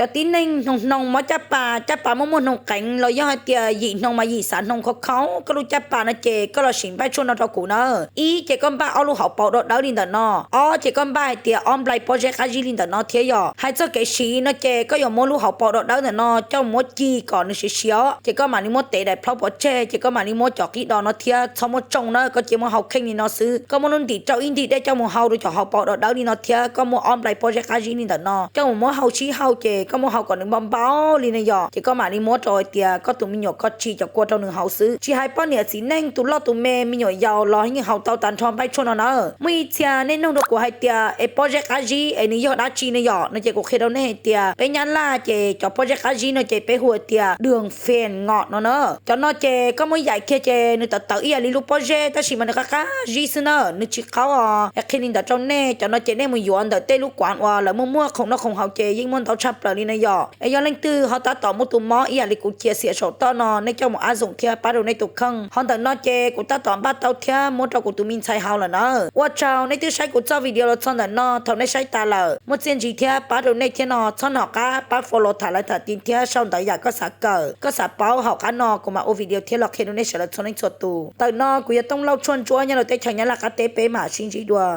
Cov tib neeg hnoos hnoos mob caj pas, caj pas muaj muaj hnoos qeev los yog hais tias yim hnoos mas yim xav hnoos khov khov, koj lub caj pas no ces koj los sim npaj tshuaj no rau kuv na. Ib ces koj npaj ob lub hauv paus do dawb li ntawm no. Ob ces koj npaj hais tias ob nplai pob zeb qab zib li ntawm no thiab yom. Hais txog kev siv no ces koj yuav muab lub hauv paus do dawb ntawm no coj muab ci kom nws siav siav, ces koj mam li muab tev daim plaub pov tseg, ces koj mam li muab cov qib do no thiab txhob muab tsoo na, koj cia muab hau kheej li no xwb. Koj muab lub ntim rau ib ntim dej coj mus hau rau cov hauv paus do dawb li no thiab koj muab ob nplai pob zeb qab zib li ntawm no coj mus muab hau sib hau, ces koj muab hau kom nws npau npau li no yom, ces koj mam li muab rau hais tias koj tus me nyuam koj tsim cov kua rau nws haus xwb. Tsis hais poj niam txiv neej tus loj tus me, me nyuam yaus los yeej haus tau tag nrho nplai tshuaj no na. Muaj ib txhia nej nug rau kuv hais tias es pob zeb qab zib es nws yog dab tsi ne yom, no ces kuv qhia rau nej hais tias peb Nyab Laj ces cov pob zeb qab zib no ces peb hu hais tias đường phèn ngọt no na. Cov no ces koj muab yaim kiag ces nws tawv tawv ib yam li lub pob zeb tab sis mas nws qab qab zib xwb na, nws tsis qaub os. Es qhia li ntawd rau nej, cov no ces nej mus yuav ntawm tej lub kuav uas lawv muaj muaj khoom noj khoom haus ces yeej muaj ntau tshaj plaws li na yom. Es yog leej twg ho tab tom muaj tus mob ib yam li kuv cia xiam saum toj no, nej coj mus áp dụng thiab pab rau nej tus kheej. Ho ntawm no ces kuv tab tom npaj tau thiab muab rau kuv tus me ntxhais haus lawm na. Ua tsaug nej twb saib kuv txoj video los txog ntawm no, thaum nej saib tas lawm muaj txiaj ntsig thiab pab rau nej thiab no txhob nco qab pab follow tham lawv tham tim thiab sau ntawv yam koj xav kawm, koj xav paub hauv qab no kuv mam ua video thiab los qhia rau nej sawv daws txhua leej txhua tus. Ntawm no kuv yog Tooj Lauj Tshuaj Ntsuab nyob rau teb chaws Nyab Laj qab teb, peb mam sib ntsib dua.